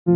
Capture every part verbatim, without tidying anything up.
M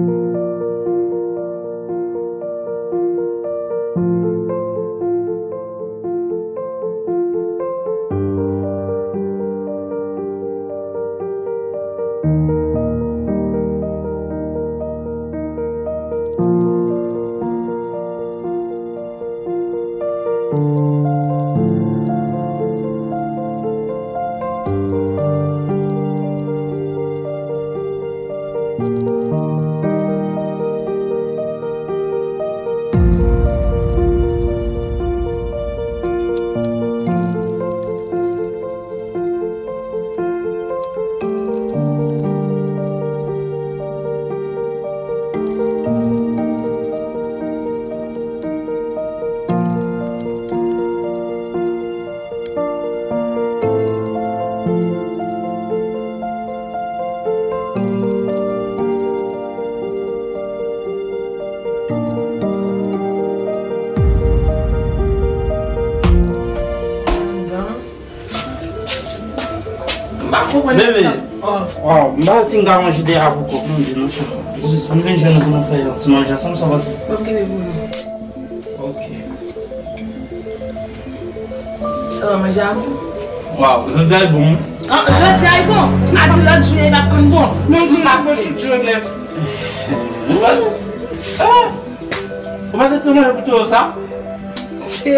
pa konprann sa. Bebe. Oh. Waw, m pa santi m ka manje de a pou kòk non, de non, chan. Jis, m vin jwenn nou pou nou fè yon ti manje ansanm, sa w panse? Ok, bebe, pou nou. Ok. Sa va, manje a bon? Waw, jodi a e bon. Ah, jodi a e bon. A di lòt jou, e pa t konn bon. Non, non, non, non, non. Ou pa, ah! Ou pa te di mwen pou tou sa? Che,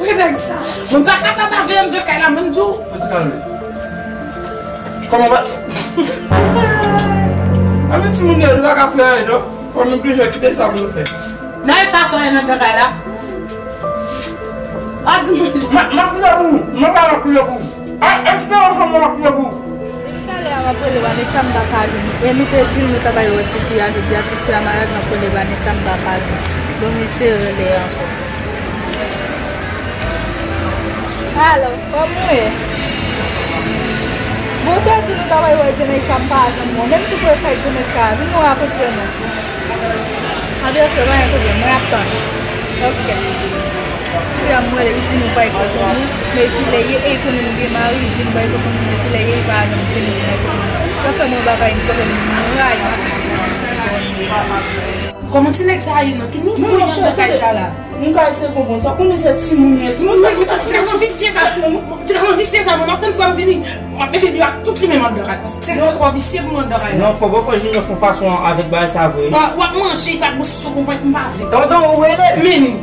wi, nèg sa. Mwen pa kapab avè m de kay la, mwen di w. An ti kalme. Kòman pa? Avè timoun yo, nou pa ka fè anyen, non. Fò nou oblije kite sa pou nou fè. Nan eta sa w ye nan de kay la. A di, m ap, m ap kriye pou ou. Mwen pa m ap kriye pou ou. A, espere ansanm mwen ap kriye pou ou. Depi talè a m ap rele Vanessa, m pa ka jwenn li. E nou te di l nou ta bay wè tifi a, jodi a tifi a malad, m ap rele Vanessa, m pa ka jwenn. Bon, m eseye rele ankò. Alo, kòman w ye? Bon, w te di nou ta bay wè Jenayka, m pa janm wè w. Menm tou pre kay Jenayka, vin nou rakontre nou. Anben, ok, pa gen pwoblèm, mwen ap tann. Ok. Epi a mwen, li di nou bay kote nou, men epi lè ye, e konnen nou gen mari, li di nou bay kote nou, men epi lè ye, li pa janm vini pou nou kote nou. Sa fè mwen bagay, m kote nou, m rayi. Kòman ti nèg sa a ye non? Ki nivo li nan kay sa la? M ka eseye konprann sa. Konnen se timoun li ye. Timoun se, se ti gason visye sa. Ti gason visye sa, mwen, m ap tann frè m vini. M ap mete deyò ak tout li menm anndan kay la. Paske ti gason twò visye pou mwen anndan kay la. Non, fò, fò Junior fè yon fason avèk bagay sa vre. W ap manje, li pa t bon sou konprann, m pa vle. Tonton, ou rele? Men, men.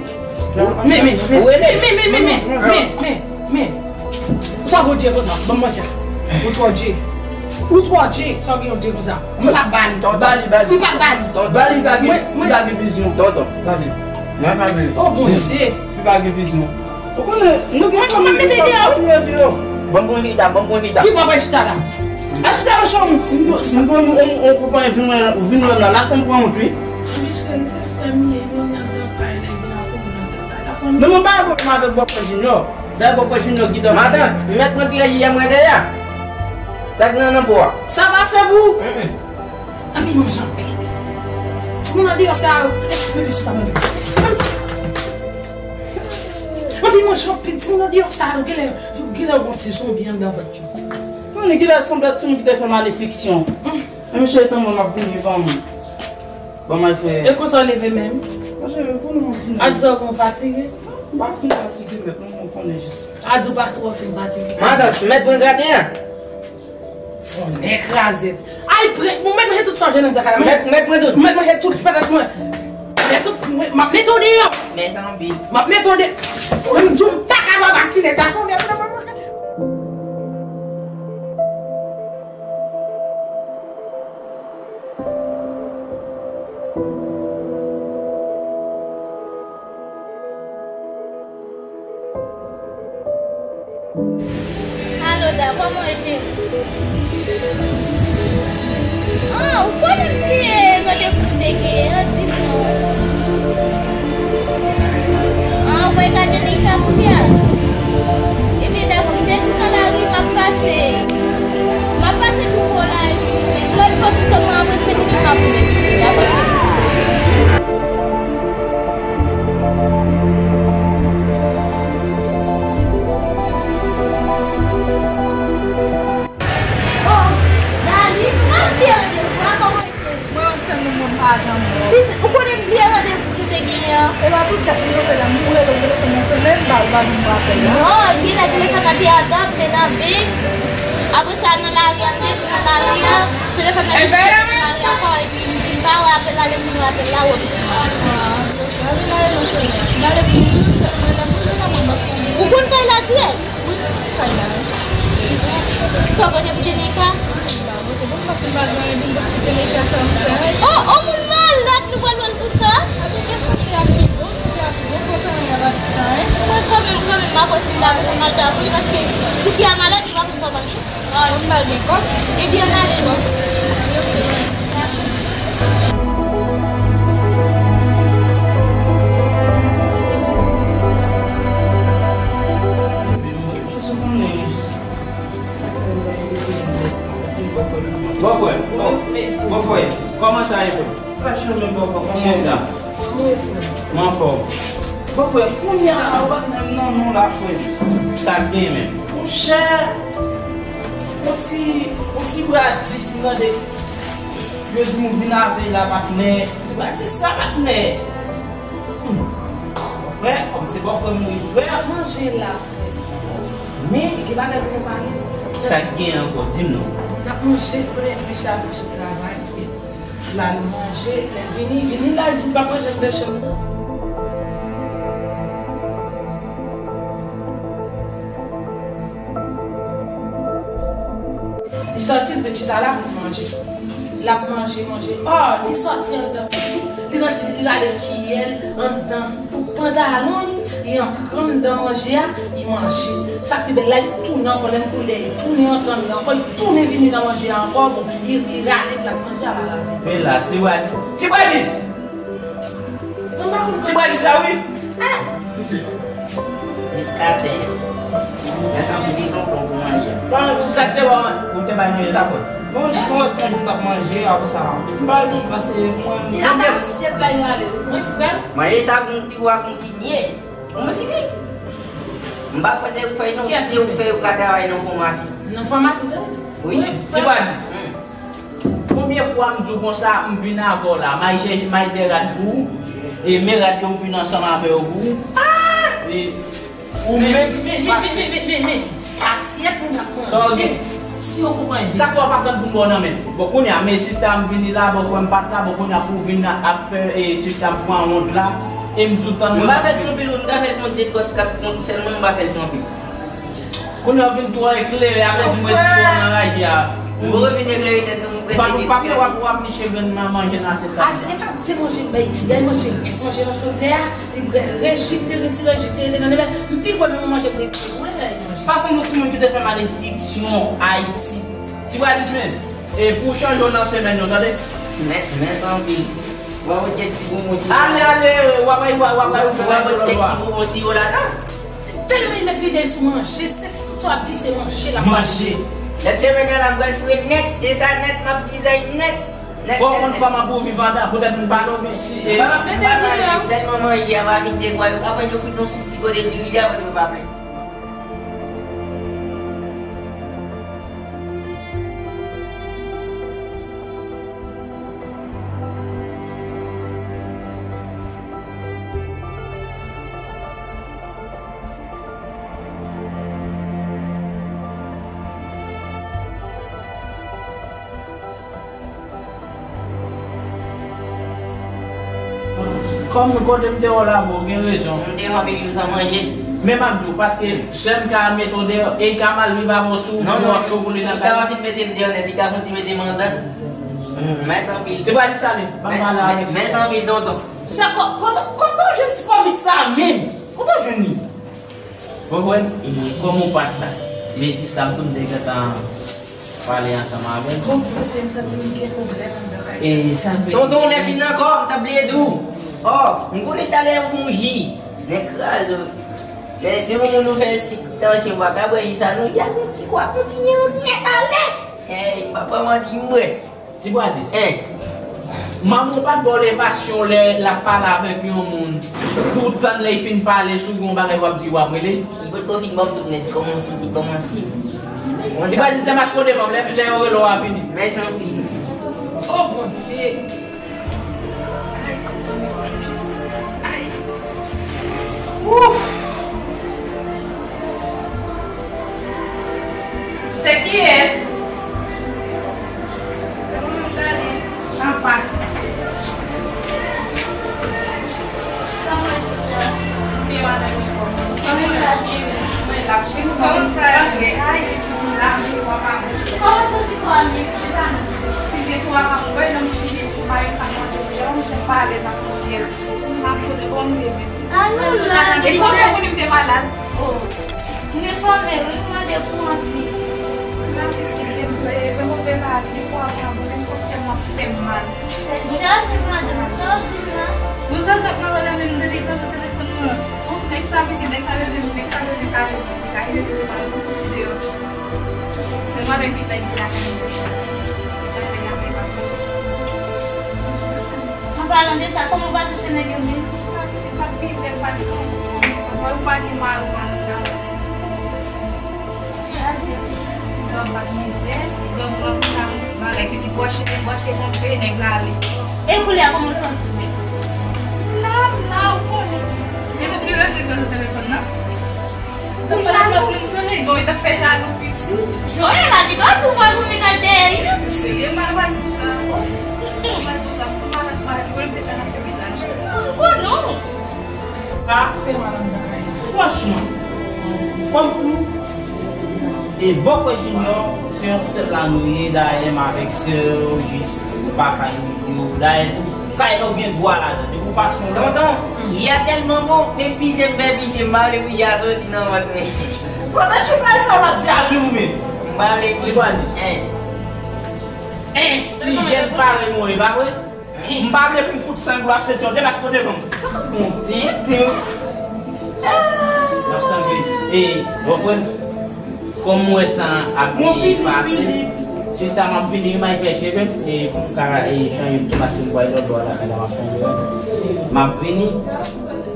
Men, men, men. Ou rele? Men, men, men, men. Men, men, men. Sa w dye konsa? Ban m manje a. Ou twò dye. Ou twò dye. Sa w gen w dye konsa? M p ap ba li. Ba li, ba li. M p ap ba li. Ba li, pa gen, li pa gen vizyon. Tonton, ba li. Mwen pa vle. Oh, Bondye. Li pa gen vizyon. Ou konnen, nou gen fanmi ki sa pa fini deyò. Ban m pran Vita, ban m pran Vita. Ki bò w pral chita la? Al chita nan chanm ou. Si m, si m konn ou, ou konprann vin wè, vin wè m la, la fè m pran wont, wi. Anben cheri, se frè m li ye, vin nan kay la, vin nan kay la. Non, mwen pa gen pwoblèm avèk bòfrè Junior. Dayè bòfrè Junior gide. Matant, mèt mwen te yè mwen dèyè. Sa k nan nan po a. Sa pase pou ou? Anpi manje anpil. Timoun nan deyò sa yo. Mete sou tab la. Anpi manje anpil. Timoun nan deyò sa yo. Genlè, genlè yo gon ti zonbi anndan vant yo. Konnen genlè sanble timoun ki te fè malefiksyon. Men mesye, tann mwen, m ap vini, ban m. Ban m al fè. E konsa w leve menm? Manje, pou nou vini. A di sa w konn fatige? M pa fin fatige, mèt, mwen, mwen konnen jis. A di w pa twò fin fatige. Matant, mèt pran graten an. Fonnè krazèt. Ay, pre, bon, mèt manje tout sa w jwenn nan kay la. Mèt, mèt pran tout. Mèt manje tout, mèt manje. Mèt tout, mwen, m ap mete w deyò. Men zanmi. M ap mete w de-, mwen, m di w, m pa kapab ak ti nèg sa. Tande, Alo, Da, kòman w ye, cheri? Ah, ou konnen m bliye randevou nou te genyen an, di m non. Ah, ou wè gade li ka kounye a. Ebyen, Da, pou m te tounen nan lari, m ap pase. M ap pase tou pran w la, epi lòt fwa, ti tan mwen apre senk minit, m ap vin. Dakò, cheri? Oh, Dani, m ap di randevou a, kòman w ye? Mwen, Pitit, ou konnen m bliye randevou nou te genyen an? E pa pou tèt mwen, mwen fè nan m kouri nan telefòn nan sonnen, m pa, m pa vin rapèl la. Non, li la telefòn nan te adan, m te nan big. Apre sa, nan lari a, m te vin nan lari a. Telefòn nan vin nan lari ankò, epi m vin pa wè apèl la, lè m vin wè apèl la, wè m vin wè. Ou konn kay la dirèk? Sa w pote pou Jenika? Oh, oh, moun malad, nou pral wè l pou sa? Mwen kanmenm, kanmenm, m ap wè si m ta pou mal ta pou li, paske tifi a malad, li pa konn kòman li. Moun pa gen kòb, epi ann ale non. Bòfrè, bòfrè, kòman sa ye, frè? Sa k chanje, bòfrè, kòman w ye? Sista. Mwen anfòm. Bòfrè, kounye a la, ou pa t menm nan non la, frè. Sa k gen menm? Monchè, yon ti, yon ti bra dis m tande. Yo di m ou vin avè l la, patnè. Ti bra dis sa, patnè. Hmm. Bòfrè, kòm se bòfrè m ou ye, frè. Manje la. Men, e gen bagay pou nou pale. Sa k gen ankò? Di m non. N ap manje, konnen Michel ap sot travay. L al manje, lè l vini, vini la, l di l p ap manje nan chanm nan. Li sòti, l vin chita la pou l manje. L ap manje, manje. Oh, li sòti anndan fou, li rantre, li rale kiyè l anndan fou pantalon li, li antre anndan manje a, li manje. Sa k pi bèl la, li tounen ankò, lè m koule, li tounen antre anndan ankò, li tounen vini nan manje a ankò, bon, li, li rale plat manje a, pa lave. Men la, ti bwa, ti bwa dis! Ti bwa dis sa, wi! Jiskatè. Mèsi anpil, li tonton pou manje. Bon, sa k te ba w, ou te bay manje, ta fò. Bon, jis yon wè si manje m t ap manje, apre sa, m ba li, paske mwen. Li ap asyèt la, yo ale. Mwen frè m. Manje sa, pou yon ti bwa, pou yon ti byen. Pou yon ti byen. M pa fè se ou fè, non, se ou fè, ou ka travay nan fòmasi. Nan fòmasi, ou te? Wi. Ti bwa dis. Hmm. Konbyen fwa m di w konsa, m vin avè w la, m al chèche, m al dè rad pou ou, e men rad yo m vin ansanm avè yo pou ou. Ah! E ou menm, men, men, men, men, men, men, asyèt nou ap manje. Si yo konprann. Sa fè w pa tann pou m ba w nan men. Bon, kounye a, men sista m vini la, bòfrè m pa t la, bon, kounye a pou w vin ap fè, e, sista m pran wont la, e m di w tann mwen. M pa fè l twonpe, m ka fè l twonpe de twa ti kat wont sèlman, m pa fè l twonpe. Kounye a w vin twò eklere, apre di mwen di twò nan raje a. M poko vin eklere nèt non, m prèske gen ti kat. Pa kite w ap, w ap niche grenn nan manje nan asyèt sa. Adi, e pa te manje m bay, y al manje ris, manje nan chodyè a, li prè rejim te, ti rejim te rete nan men, m pi kwè menm manje m te manje. Sa sanble yon timoun ki te fè malediksyon Ayiti. Ti bwa dis men. E pou chanje w nan semèn yo, tande? Men, men sanble. W ap wè kèk ti bonbon si w la. Ale, ale, w ap bay, w ap bay, w ap bay. W ap wè kèk ti bonbon si w la la. Tèlman li met lide sou manje, se tout sa w ap di, se manje l ap manje. Manje. Sèt semèn nan la, m pral fre nèt, se sa nèt, m ap dizay nèt. Nèt, fò w konn kòman pou w viv andan, poutèt m pa nonmen si, e. M pa, m pa ka viv sèlman manje, a pa vin de kwa, yo ka pran yo kwit yon sis ti kote diri, apre yo pa plen. Kòm kote m te wè w la, bon, gen rezon. M te anpil jou san manje. Men m ap di w, paske sè m ka mete w deyò, e l ka mal viv avè w si w pran chou pou li nan kay. Non, non, li ka pa vin mete m deyò nèt, li ka fon ti mete m anndan. Mèsi anpil. Se pa di sa, men, ban m pale avèk ou. Mèsi anpil, tonton. Sa ko-, kote, kote w jwenn ti kòmik sa a menm? Kote w jwenn li? Ou konprann? E kòm ou pa t la, men sista m tou m te gentan pale ansanm avè l. Bon, mesye, m santi m gen pwoblèm anndan kay sa. E sa k fè. Tonton, lè vin ankò, m t ap bliye di w. Oh, m konnen talè ou fè yon ji. Nèg kraze w. Men se yon moun ou fè sik, tansyon, pa ka bwè ji sa non, y ap yon ti kwa kontinye yon nèt alè. Hey, m pa pran manti, m bwè. Ti bwa dis. Hein. Manman w pa t ba w levasyon lè l ap pale avèk yon moun pou w tann lè l fin pale si w gen yon bagay w ap di w ap rele l? Li potko fin ban m tout nèt, kòmanse, li kòmanse. Ti bwa dis, demache w devan m, lè, lè yo rele w a vini. Mèsi anpil. Oh, Bondye. Alèz ak yon vyèl pitit. M ap poze kòm m te menm. A nou la. E kòm se pou li m te malad. Oh. M te fòme, wi, m mande pou anpil. La pitit, e, e, move lavi, kwa pa bon, men kòm tèlman fè m mal. Tèt chaje, madanm, tòs la. Nou sa t ap nan wè la menm, m tande kòz telefòn nan. Nèg sa pitit, nèg sa bezwen, nèg sa bezwen kare pitit, kare pitit, kare pitit deyò. Se mwen menm ki fè di la kare pitit. An palan de sa, kòman w pase semèn yo menm? Mwen pa gen mari, mwen pa gen mari. Gran pa gen mizè, gran gran sa, bagay pitit bwache, nèg bwache konpe, nèg la ale. E koulye a kòman w santi w menm? M la, m la, ou konnen. Men mwen ki rete nan telefòn nan. Pou jalou. Bon, li ta fè jalou pitit. Joel la di, gad ou pral pou vin al dèyè. Ou serye, mal wè pou sa. Mal pou sa, pou mal ak mal, pou l te fè nan fè mennaj. Ou konnen. Pa fè mal ak bagay. Franchman, kòm tou, e bòfrè Junior, se yon sèl la nou ye, dayè m avèk sè w jis pa kay yo, dayè Kay la ou gen dwa ladan, depi w pase yon lòt. Tonton, yè tèlman bon, men pise m fè pise, m pa vle pou yè a soti nan vant mwen. Kote ki bay sa w ap di a menm ou menm? M pa vle pise. Ti bwa di. Hein. Hein, ti jèn parèy mwen, e pa vre? M pa vle pou m fout san glwa senti yon debach kote non. Bon tenten. N ap sanble. E, w konprann? Kòm m wè tan ap pase, sista, m ap vini, m al fè cheve m, e pou m ka, e, chanje m tou, paske m pral lòt bò lakay la, m ap chanje m. M ap vini,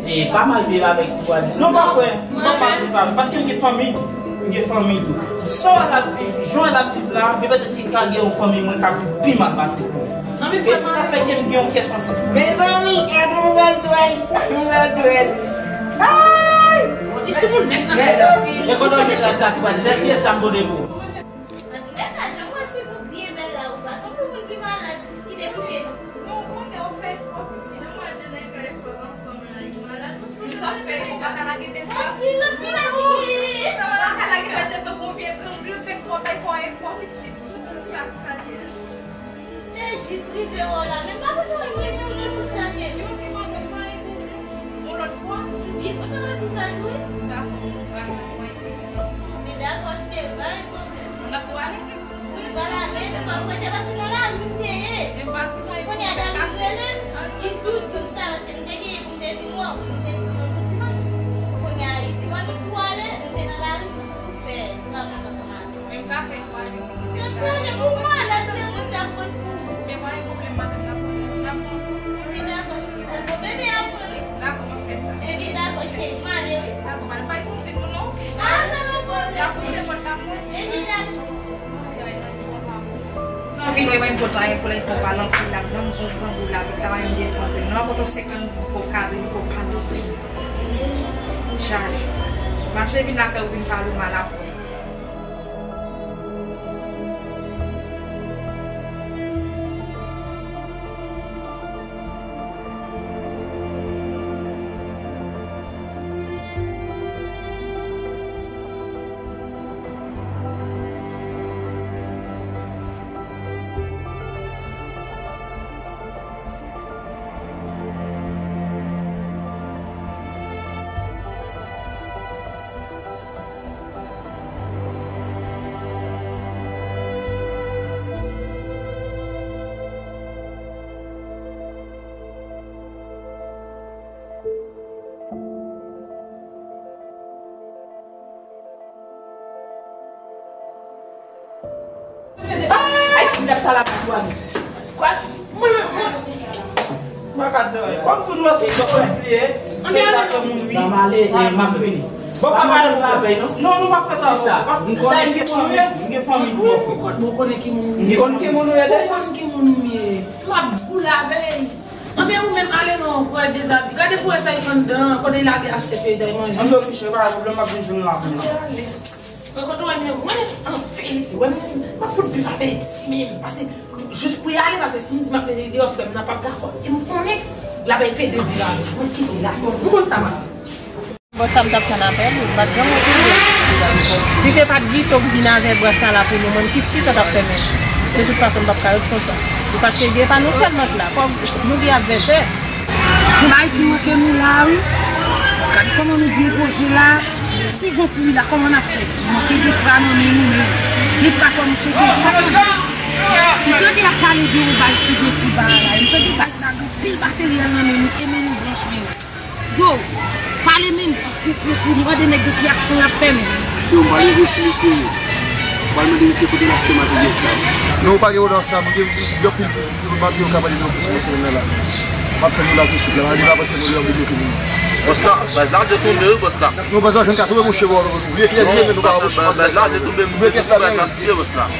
e pa mal viv avèk ti bwa di. Non, pa frè, m pa mal viv avè l, paske m gen fanmi tou, m gen fanmi tou. Sa w ap viv, jan w ap viv la, men petèt li ka gen yon fanmi mwen k ap viv pi mal pase toujou. E se sa fè ke m gen yon kè sansib. Mezanmi, èd nouvèl twèl, nouvèl twèl. Ay! Li sou moun nèt nan. Mezanmi. E kote w met sa, ti bwa di? Èske sa m pote pou ou? Antouka, jan mwen figou byen bèl la, ou pa sanble moun ki malad, ki te kouche, non. Non, ou konnen w fè efò, pitit. Mwen, jan nèg fè efò, anfòm la, li malad. Sa fè, ou pa ka lage tèt la. Ou pa ka lage tèt ou pou vye granmoun, fè kò bay kò efò, pitit. Sa, sa ye. M te jis rive wè w la, men m pa konn anyen pou ou, sista cheri. Yon ti madanm pa ede. Yon lòt fwa. Wi, kote w wè vizaj ou, wi? Dakò, mwen pral wè. Men dakò, cheri, pa gen pwoblèm. N ap tou ale? Wi, pral ale, men m ap rete paske nan lari m te ye. Kounye a, David rele m, li tou di m sa, paske m te genyen pou m te vin wè w, pou m te vin wè w pou dimanch. Kounye a, li di mwen nou tou ale, m te nan lari, m tou fè travay ansanm avè w. Men m ka fè twa jou pitit. Tèt chaje pou malad, se mwen k t ap pot pou ou. Men pa gen pwoblèm, madanm, n ap, n ap bon. Ebyen, dakò, sista. Bon, bebe a pran, wi. Dakò, m ap fè sa. Ebyen, dakò, cheri, m ale, wi. Dakò, madanm, pa gen pou m di nou non. A, sa pa pwoblèm. N ap pouse pòt la pou mwen. Ebyen, dakò. Nan vin wè mwen, m kontan, e pou lè konpa nan pi la, nan bon grangou la, travay m byen pran, nan kontan senkant gwo kado, gwo pano. Chaje. Mache vin lakay ou vin pale w mal apre. Ay, fi, sa la pa twa. Kwa? Mwen, mwen, mwen. Mwen ka di anyen. Kòm tou nou wè se yon konpliye, se dakò moun wi. Ban m ale, e, m ap vini. Bon, pa mal la vèy, non? Non, nou pa fè sa, non. Paske dayè m gen fanmi, m gen fanmi pou mwen. Ou konn ki moun ou ye? M konn ki moun ou ye, dayè. Ou konn ki moun m ye. M ap boule avè l. Anben ou menm ale non, pran dezabi. Gade pou wè sa ki anndan, kote l lage asyèt yo, dayè manje. Anben, ok, cheri, pa gen pwoblèm, m ap vin jwenn w la. Anben ale. Mwen kontan wè mwen, an verite, wè mwen, m ap fout viv avè l di menm. Pase, jis pou y ale, pase si m di m ap mete l deyò, frè m nan p ap dakò. E m konnen, l ap pede viv avè l. Mwen kite l la. M konn sa m ap fè. Bon, sa m t ap tann apèl ou, m pa t janm wè pou ou. Si se pa t Guito k vin avè bwès sa la pou nou, mwen, kis, kisa w t ap fè menm? De tout fason, m p ap ka ret konsa. Paske gen pa nou sèlman k la, fòk nou gen advèsè. Gon bagay ki manke nou la, wi. Gade kòman nou byen poze la. Si gon pli la, kòman n ap fè? Manke gen pra nan men nou menm. Gen pra fò nou tcheke sa. M tande y ap pale de yon baz ki gen pi ba la. M tande baz la gen pil materyèl nan men nou, e men nou blanch menm. Yo, pale menm pou, pou, pou mande nèg yo ki aksyon y ap fè menm. Yo, m pral rive sou mesye yo. M pral mande misye kote l achte materyèl sa yo. Non, ou pa gen pwoblèm sa, mwen gen, gen anpil materyèl k ap ale nan kesyon nan semèn nan la. M ap fè nou la tousuit la, m a rive avan semèn nan, m ap debloke nou. Bòs la, baz la, je tonbe, wi, bòs la. Non, baz la, jwenn ka tonbe, monchè, bon, nou bliye kiyès li ye, men nou pa monchè, baz la, je tonbe, nou bliye kiyès la, men.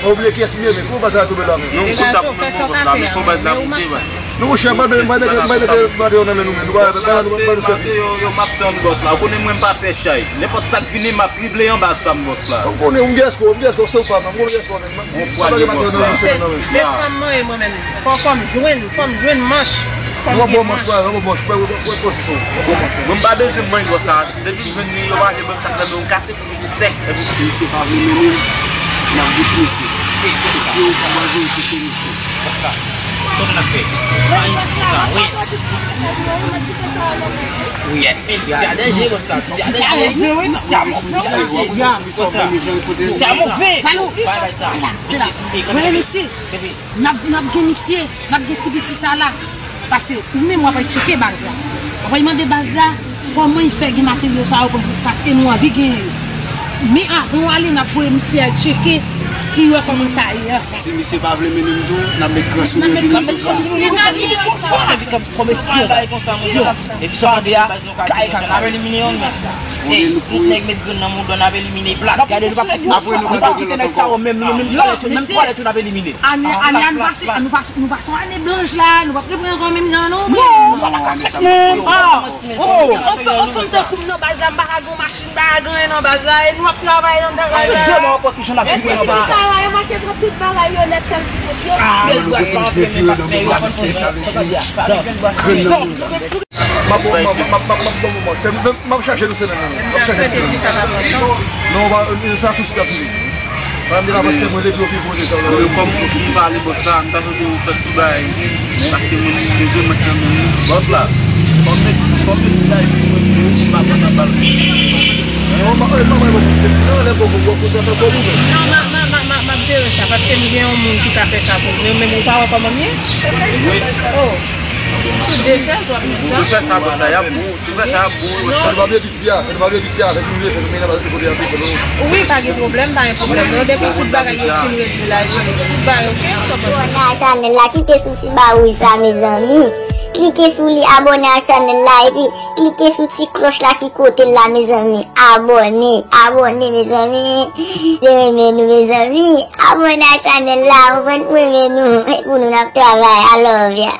Ou bliye kiyès li ye, men. Kòman baz la tonbe la, men? Non, m konn ta pou mete bòs la, men fò baz la monte, baz. Non, monchè, m pa mete, m pa mete, m pa mete, m pa mete nan men nou, men. Nou pa, nou pa, nou pa nou sèvis. Yo, yo, m ap tann bòs la. Ou konnen mwen m pa pè chay. Nenpòt sa k vini, m ap drible anba sa m bòs la. Ou konnen, m gen èskò, m gen èskò, se ou pa, m konnen èskò, men. Ou pwale bòs la. Se fanm mwen ye, mwen menm. Fò, fò m jwenn, fò m jwenn manch. Fò m gen manch. Mwen pa bezwen manch bòs la. Depi m jwenn li, yo pa gen bann chak nan men, m kase. Sèk. Epi si misye pa vle mennen m, n ap bouch misye. Epi yo pa manje, yo touche misye. Sa n ap fè? Sa n ap fè? Wi. Wi, epi ti a danje, bòs la. Ti a danje. Ti a move. Ti a move. Ti a move. Pale w. Bay, bay sa. Misye, misye, misye. N ap, n ap gen misye, n ap gen ti piti sa la. Paske ou menm w ap al tcheke baz la. W ap al mande baz la kòman l fè gen materyo sa yo, paske nou anvi genyen yo. Men avan w ale, n ap voye misye al tcheke, pou l wè kòman sa ye a. Si misye pa vle mennen m tou, n ap met gran sou men pou misye. Kòm espyon. Epi sa w tande a, kay kaka. N ap elimine yo, men. Ey, tout nèg met grenn nan mouda, n ap elimine plat. Gade, nou pa, nou pa kite nèg sa yo menm, nou menm twalèt yo, menm twalèt yo n ap elimine. Ane, ane a nou pase, nou pase, nou pase yon ane blanch la, nou p ap reprann ankò menm jan non. Non, sa pa ka fèt menm. Oh, oh, oh. Anfen, anfen, tankou m nan baz la, m pa ka gen yon machin, m pa ka gen anyen nan baz la, e nou ap travay nan travay la. Demen ankò, kijan n ap viv anba? Sa yo, yo mache pran tout bagay yo nèt, sèl pou yo. Ah, nou konn ki retire nan men yo, sa vle di grenn nan mouda. M ap, m ap, m ap, m ap, m ap, m ap, m ap, m ap chache nou semèn nan. M ap chache nou semèn nan. Non, non, sa tousuit ap fini. Pandan m te ka pase mwen depi yo fin poze sa la. Kòm ou fin pale bòs la, m ta santi ou fè ti bagay. Paske mwen bezwen mwen nan men ou. Bòs la, fò m met, fò m met ti bagay sou mwen pou yo, pou m pa pran nan bal. Non, m pa, m pa bay bòs se nan lè bòs bòs pou sa fè kòb ou menm. Non, m a, m a, m a, m a, m ap jere sa, paske m gen yon moun ki ka fè sa pou mwen, men ou pa wè kòman m ye? Oh. Sou de chèz w ap met sa. Ou fè sa pou sa, y ap bon. Ou fè sa, y ap bon. Fè nou pa bliye piti a, fè nou pa bliye piti a, avèk nou vle fè nou mennen baz kote y ap fè nou. Wi, pa gen pwoblèm, pa gen pwoblèm. Non, depi tout bagay yo fin regle la, tout bagay oke, sa pase. Abòne a chanèl la, klike sou ti ba wouj sa, mezanmi. Klike sou li, abòne a chanèl la, epi klike sou ti klòch la ki kote l la, mezanmi. Abòne, abòne, mezanmi. Se renmen nou, mezanmi. Abòne a chanèl la, ou konprann, pou renmen nou. E pou nou, n ap travay. I love ya.